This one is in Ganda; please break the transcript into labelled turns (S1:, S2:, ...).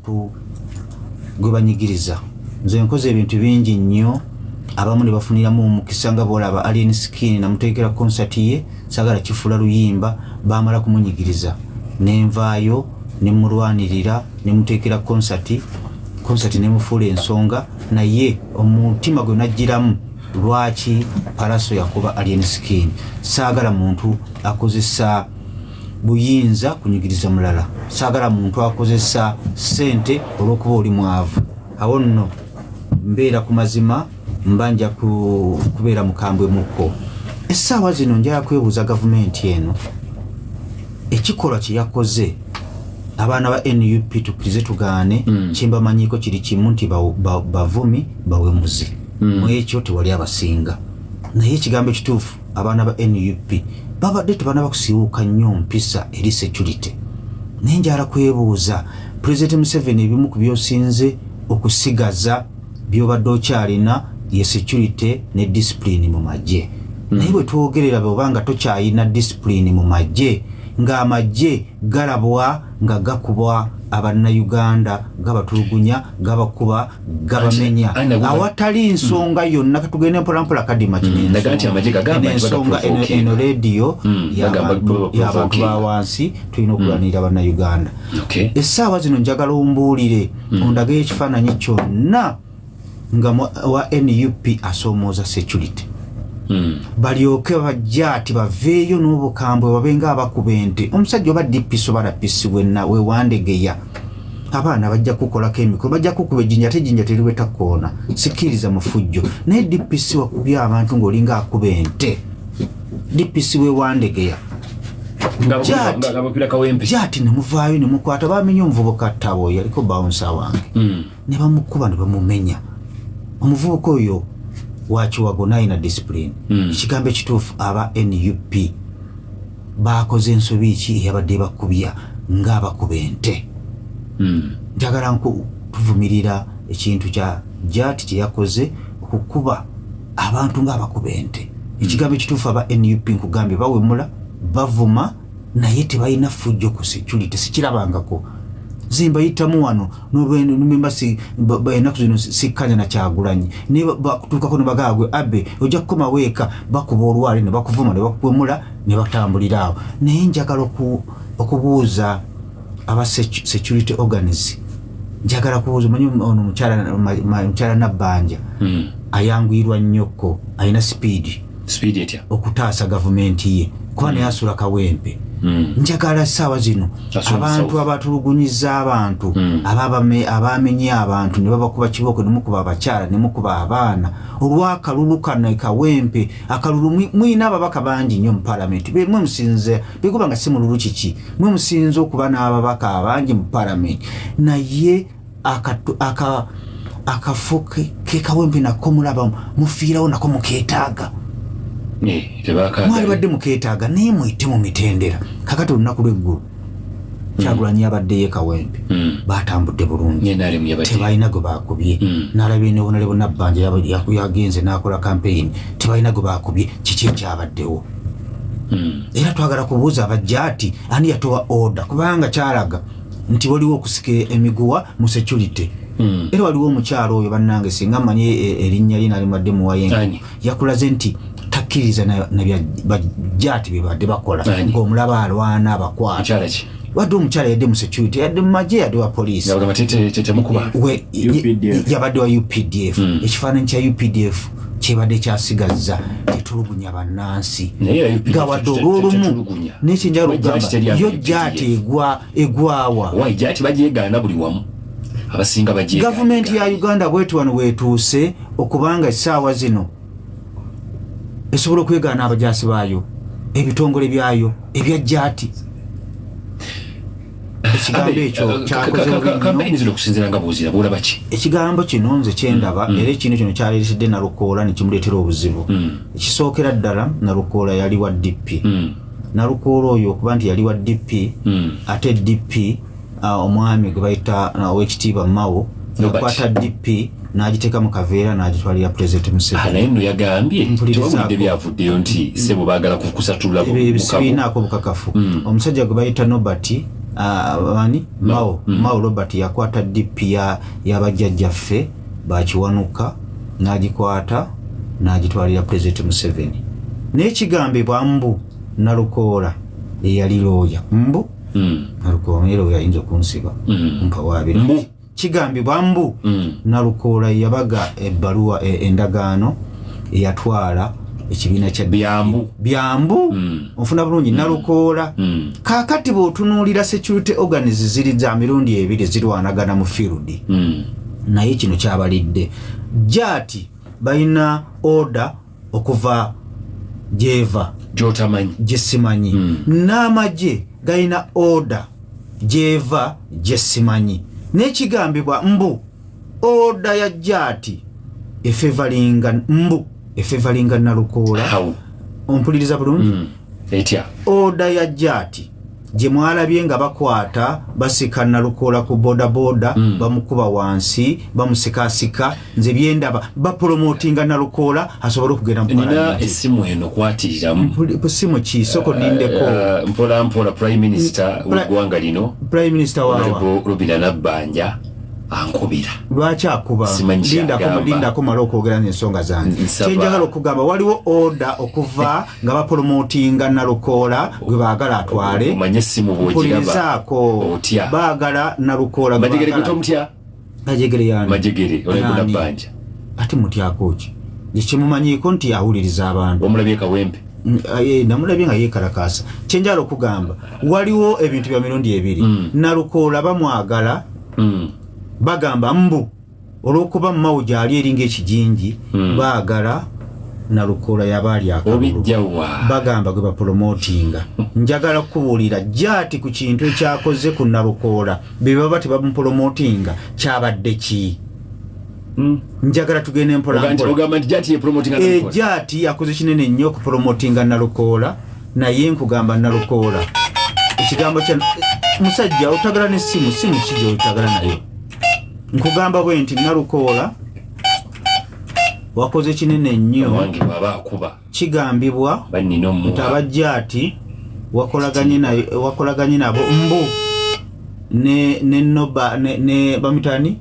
S1: Ku gwe banyigiriza. Nze nkoze ebintu bingi nnyo abamu ne bafuniramu omukisa nga bwolaba Alien Skin namutegekera concert ye, sagala kifuula luyimba, baamala kumunyigiriza ne nvaayo ne mmulwanirira ne muteekera concert, concert ne mufuula ensonga naye omutima gwe najjiramu lwaki Pallaso yakuba Alien Skin. Saagala muntu akozesa buyinza kunyigiriza mulala. Saagala muntu akozesa ssente olw'okuba oli mwavu. Awo nno mbeera ku mazima, mba nja kubeera mukambwe mukko. Essaawa zino njala kwebuuza gavumenti eno ekikolwa kye yakoze abaana ba NUP tukkirize tugaane, kyembamanyiiko kiri kimu nti bavumi bawemuzi. Mu ekyo tewali abasinga, naye ekigambo ekituufu abaana ba NUP babadde tebanaba kusiiwuuka nnyo mpisa eri security. Naye njala kwebuuza Pulezidenti Museveni, ebimu ku byosinze okusigaza byobadde okyalina ye security ne discipline mu magye. Naye bwe twogerera bw'oba nga tokyalina discipline mu magye, ng'amagye galabwa nga gakuba Abannayuganda, gabatulugunya, gabakuba, gabamenya awatali nsonga yonna. Katugende mpolampola kadima
S2: kino
S1: ensonga eno rediyo y'abantu ba wansi, tulina okulwanirira Bannayuganda. Essaawa zino njagala ombuulire, ondageyo ekifaananyi kyonna nga wa NUP asoomooza security, balyoke bajja ati baveeyo n'obukambwe babe nga abakuba ente. Omusajja oba DPC oba RPC wenna wewandegeya, abaana bajja kukolako emikolo, bajja kukuba ejjinja, ate ejjinja teriweta koona. Sikkiriza mufujjo, naye DPC wakubye abantu ng'olinga akuba ente. DPC wewandegeya jati nemuvaayo nemukwata bamenya omuvubuka Ttabo, yaliko bouncer wange, ne bamukuba ne bamumenya. Omuvubuka oyo wakiwago nayina discipline. Ekigambo ekituufu, aba NUP bakoze ensobi ki eyabadde bakubya ng'abakuba ente? Njagala tuvumirira ekintu kya jati kyeyakoze okukuba abantu ng'abakuba ente. Ekigambo ekituufu, aba NUP nkugambye bawemula, bavuma, naye tebalina fujjo ku security, sikirabangako. Zimbayitamu wano nemba enaku zino sikkanya na Kyagulanyi, naye bakutuukako ne bagamba, "Gwe abe ojja kukomawo eka." Bakuba olwali ne bakuvuma ne bakuwemula ne batambulira awo. Naye njagala okubuuza aba security organs, njagala kubuuza, omanyi ono mukyala Nabbanja ayanguyirwa nnyokko, alina speed
S2: Speed etya?
S1: Okutaasa gavumenti ye, kuba naye asula Kawempe. Njagala essaawa zino
S2: Asula mu
S1: abantu
S2: South.
S1: abatulugunyiza abantu, abamenye abantu ne babakuba kibooko, ne mukuba abakyala ne mukuba abaana olw'akalulu kano e Kawempe. Akalulu muyina ababaka bangi nnyo mu palamenti, mwe musinze biguba nga si mululu kiki, mwe musinze okuba n'ababaka abangi mu palamenti, naye akafo ke Kawempe nako mulaba mufiirawo, nako mukeetaaga.
S2: Tebakaagala.
S1: Mwali badde mukeetaaga, naye mwite mu mitendera. Kakati olunaku lw'eggulu Kyagulanyi yabaddeyo e Kawempe, batambudde bulungi.
S2: NRM yabadde.
S1: Tebalina gwe bakubye. Nalabye ne Honorable Nabbanja yagenze n'akola campaign, tebalina gwe bakubye. Kiki ekyabaddewo? Era twagala kubuuza abajja ati ani yatowa order, kubanga kyalaga nti waliwo okusika emiguwa mu security. Era waliwo omukyalo oyo, bannange, singa mmanyi erinnya lye nalimadde muwaye.
S2: Ani?
S1: Yakulaze nti takkiriza na bajjaati bye badde bakola.
S2: Ani?
S1: Ng'omulaba alwana abakwata.
S2: Mukyala ki?
S1: Wadde omukyala yadde mu security, yadde mu magye, yadde wa poliisi.
S2: Nga bagamba temukuba.
S3: UPDF.
S1: Yabadde wa UPDF. Ekifaananyi kya UPDF kyebadde kyasigazza tetulugunya bannansi.
S2: Naye era UPDF
S1: Nga wadde olwolumu
S2: tetulugunya.
S1: Nekyenjagala
S2: Jaati
S1: okugamba
S2: teri
S1: yo
S2: UPDF.
S1: jaati egwawa.
S2: Why jaati bagyegaana buli wamu, abasinga bagyegaana.
S1: Gavumenti ya Uganda bwetu wano wetuuse okubanga essaawa zino esobola okwegaana abajaasi baayo, ebitongole byayo ebya jaati. Ekigambo ekyo kyakoze bubi nnyo.
S2: Kampeyini zino okusinziira nga bwozira bwolaba ki?
S1: Ekigambo kino nze kyendaba, era ekintu kino kyaleetedde Nalukoola nekimuleetera obuzibu. Ekisookera ddala, Nalukoola yali wa DP. Nalukoola oyo okuba nti yali wa DP, ate DP omwami gwe bayita owekitiibwa Mao
S2: Robert.
S1: yakwata DP n'agiteeka mu kaveera n'agitwalira Pulezidenti Museveni.
S2: Naye nno yagambye
S1: Mpulirizaako.
S2: tewawulidde byavuddeyo nti sebo baagala kusatulula
S1: Ebyo
S2: mukago.
S1: sibirinaako bukakafu. Omusajja gwe bayita Nobert Ani Mao, Mao Robert yakwata DP yabajjajjaffe bakiwanuka, n'agikwata n'agitwalira President Museveni. Naye kigambibwa mbu Nalukoola eyali looya, mbu Nalukoola naye looya ayinza okunsiba mpawaabira.
S2: Mbu.
S1: Kigambibwa mbu Nalukoola yabaga ebbaluwa, endagaano eyatwala ekibiina kya
S2: Byambu.
S1: Byambu. Onfuna bulungi? Nalukoola. Kaakati bw'otunuulira security organs ziri za mirundi ebiri zirwanagana mu field. Naye kino kyabalidde jaati balina order okuva gyeva
S2: gyotamanyi.
S1: Gyesimanyi. N'amagye galina order gyeva gyesimanyi, n'ekigambibwa mbu order ya jaati efavoringa, mbu efavoringa Nalukoola.
S2: How?
S1: Ompuliriza bulungi?
S2: Etya?
S1: Order ya jaati gye mwalabye nga bakwata basika Nalukoola ku bodaboda, bamukuba wansi, bamusikasika, nze byendaba bapromotinga Nalukoola asobole okugenda mu
S2: Nina
S1: Palamenti.
S2: Essimu eno kwatiriramu.
S1: Simu ki? Soko nindeko.
S2: Mpola mpola, Prime Minister w'eggwanga lino,
S1: Prime Minister wawa?
S2: Honorable Robina Nabbanja ankubira.
S1: Lwaki akuba?
S2: Simanyi
S1: Lindako.
S2: kyagamba.
S1: Lindako male okwogera n'ensonga zange.
S2: Nsaba.
S1: Kyenjagala okugamba, waliwo order okuva nga bapromotinga Nalukoola gwe baagala atwale.
S2: Omanye essimu bw'ogiraba
S1: Mpulirizaako.
S2: otya.
S1: Baagala Nalukoola gwe
S2: Majegere.
S1: baagala-
S2: Gwe tomutya?
S1: Majegere yani?
S2: Majegere, Honorable
S1: Nani?
S2: Nabbanja.
S1: Ate mutyako ki? Gyekimumanyiiko nti awuliriza abantu.
S2: Omulabye Kawempe?
S1: Namulabye nga yeekalakaasa. Kyenjala okugamba, waliwo ebintu bya mirundi ebiri. Nalukoola bamwagala, bagamba mbu olw'okuba Mao gyali eringa ekijinji, baagala Nalukoola yaba ali akalulu.
S2: Obijjawa?
S1: Bagamba gwe bapromotinga. Njagala kukubuulira jaati ku kintu ekyakoze ku Nalukoola, be baba tebamupromotinga kyabadde ki? Njagala tugende mpola mpola.
S2: Ogamba nti jati yepromotinga?
S1: Jaati yakoze kinene nnyo okupromotinga Nalukoola, naye nkugamba Nalukoola ekigambo kya musajja otagala nessimu, simu ki gyotagala nayo? Nkugamba bwe nti Nalukoola wakoze kinene nnyo.
S2: Wange bwaba akuba
S1: Kigambibwa
S2: bannina
S1: nti
S2: omuwa
S1: abajjaati wakolaganye nabo mbu ne noba ne bamutani.